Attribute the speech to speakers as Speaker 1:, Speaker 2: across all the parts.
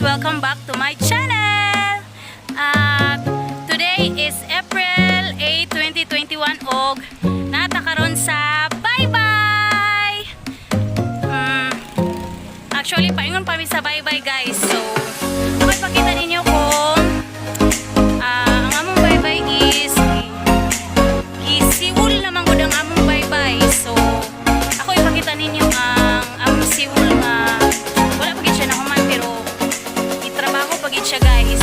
Speaker 1: Guys! Welcome back to my channel! At today is April 8, 2021 og naa ta karon sa Baybay! Actually, paingon pa mi sa Baybay, guys. So, ako ipakita ninyo kung ang among Baybay is gisiwol naman gud ang among Baybay. So, ako ipakita ninyo ang among siwol nga wala pa gid siya nahuman pero itrabaho pa gid siya, guys.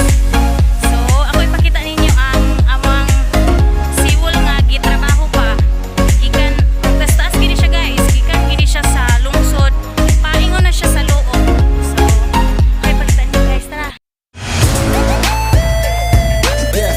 Speaker 1: So, ako ipakita ninyo ang among siwol nga gitrabaho pa. Gikan taas gid siya, guys. Gikan gid siya sa lungsod. Paingon na siya sa Looc. So, ako ipakita ninyo, guys. Tara.
Speaker 2: Yeah.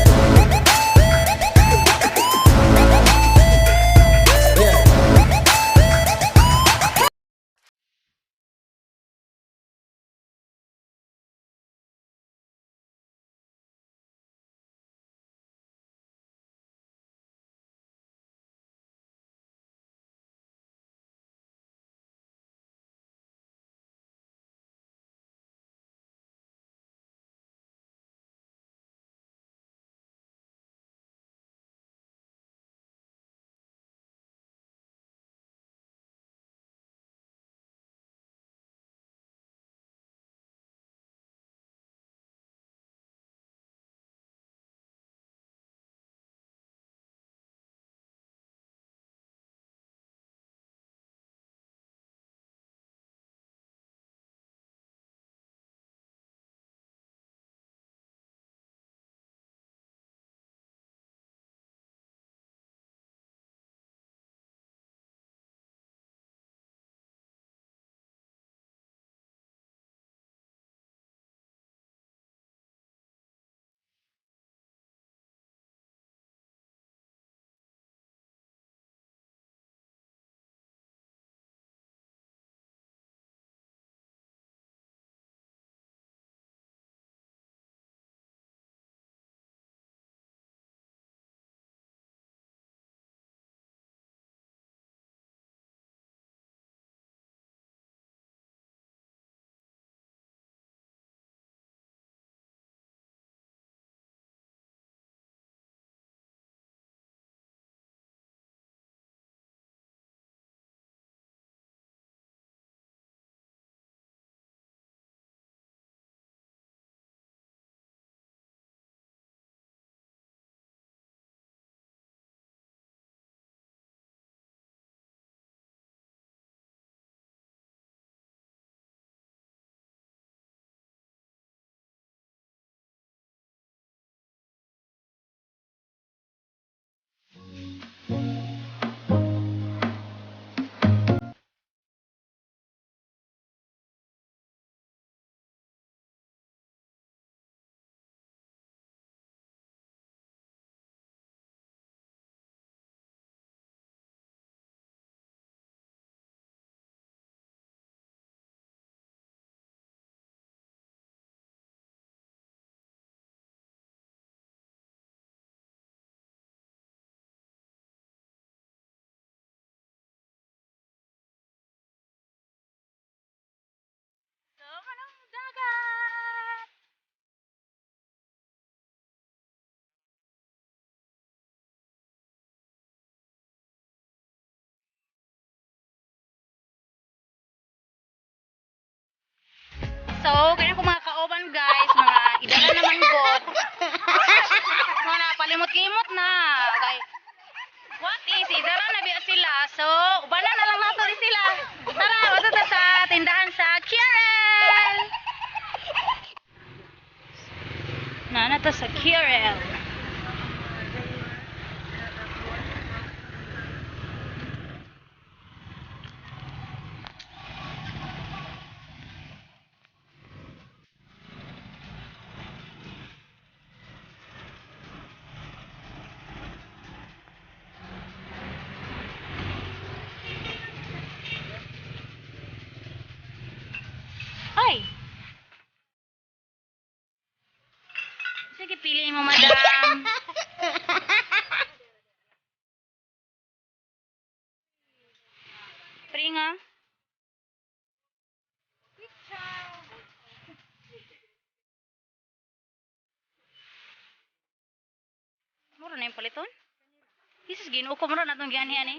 Speaker 1: So, manong dagat! So, ganyan ko mga kauban, guys, mga idala naman god. Mga na, palimot-limot na. Kay, what is, idara na biya sila. So, ubanan na lang nato ni sila. Tara, basta sa tindahan sa QRL. Naa na ta sa QRL. Ay! Sige, piliin mo, madam. Pre nga. yung paliton? Jesus, Ginoo ko mo na atong gianhi ani.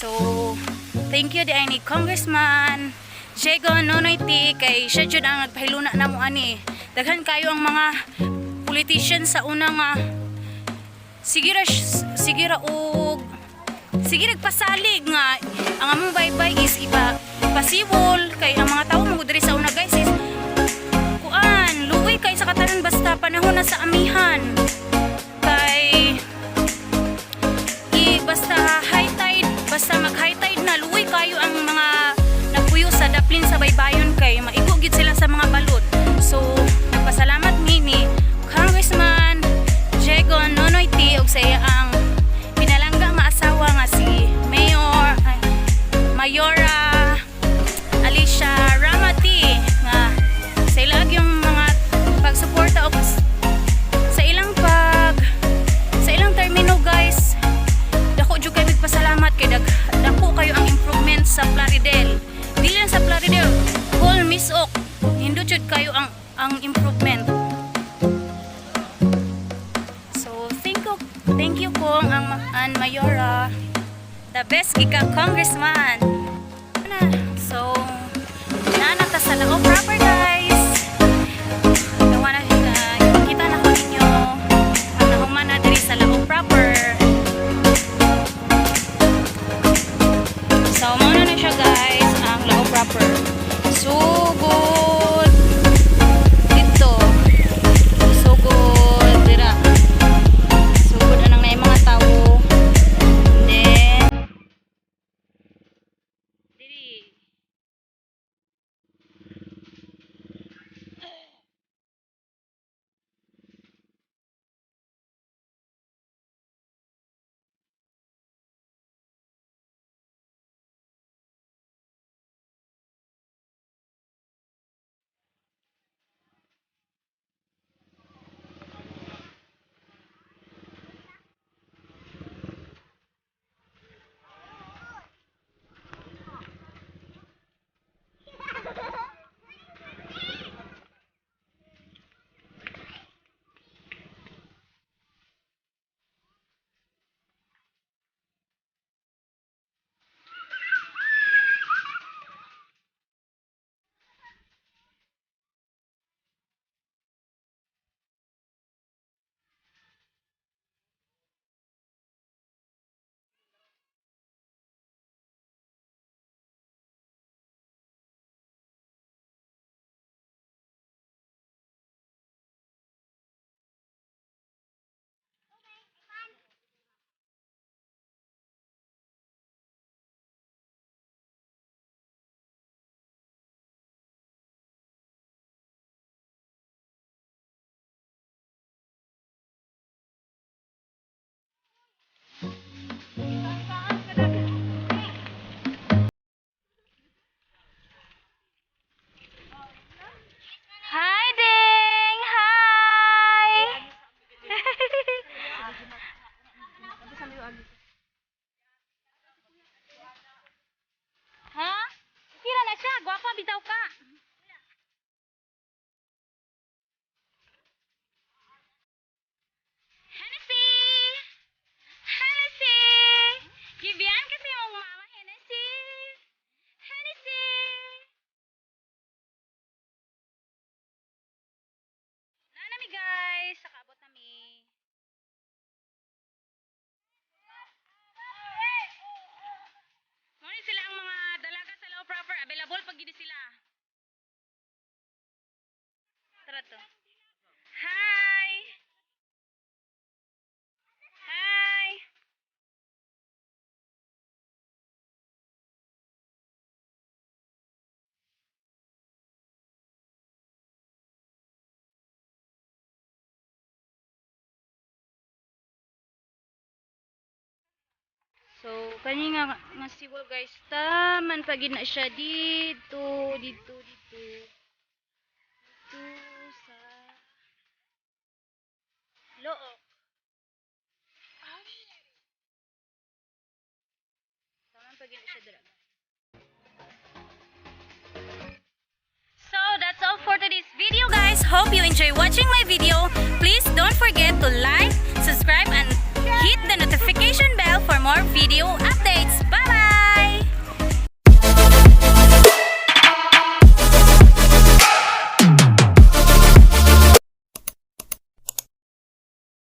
Speaker 1: So, thank you diay ni Congressman Diego Nonoy T kay siya jud ang nagpahiluna namo ani. Daghan kayo ang mga politician sa una nga sige ra og sige nagpasalig nga ang among baybay is iba pasiwol kay ang mga tawo mo diri sa una, guys, is kuan, luoy kay sa katanan basta panahon na sa amihan kay basta high tide, basta mag high tide na, luoy kayo ang mga nagpuyo sa daplin sa baybayon kay maigo gid sila sa mga balot. So nagpasalamat mi ni Congressman Diego Nonoy T og sa iya ang pinalangga nga asawa nga si Mayor ay, Mayora Alicia Ramati nga sa ilang yung mga pagsuporta og sa ilang termino, guys, dako jud kay pasalamat kay dako kayo ang improvement sa Plaridel. Dili lang sa Plaridel, whole Misok, nindot jud kayo ang improvement. So thank you kong ang an Mayora, the best gika congressman na. So naa na ta sa Lao proper, guys. Gawa na, ipakita na ko ninyo ang nahuman na diri sa Lao proper. So mao na na siya, guys, ang Lao proper. Sugod dito, sugod dira, sugod anang naay mga tawo, then diri. Hi, Ding! Hi! Ha? Kira na siya. Gwapa, bitaw ka. Hennessy! Hennessy! Gibian kasi yung mama, Hennessy! Hennessy! Naa nami, guys, nakaabot nami. Mao sila ang mga dalaga sa Lao proper, available pag gini sila. Tara to. Hi! Hi! So, kani nga seawall, guys, taman pa gid na siya dito, dito, dito. Dito sa Looc. Ay. Taman pa gid na siya dira. So, that's all for today's video, guys. Hope you enjoy watching my video. Please don't forget to like, subscribe, and hit the notification bell for more video updates.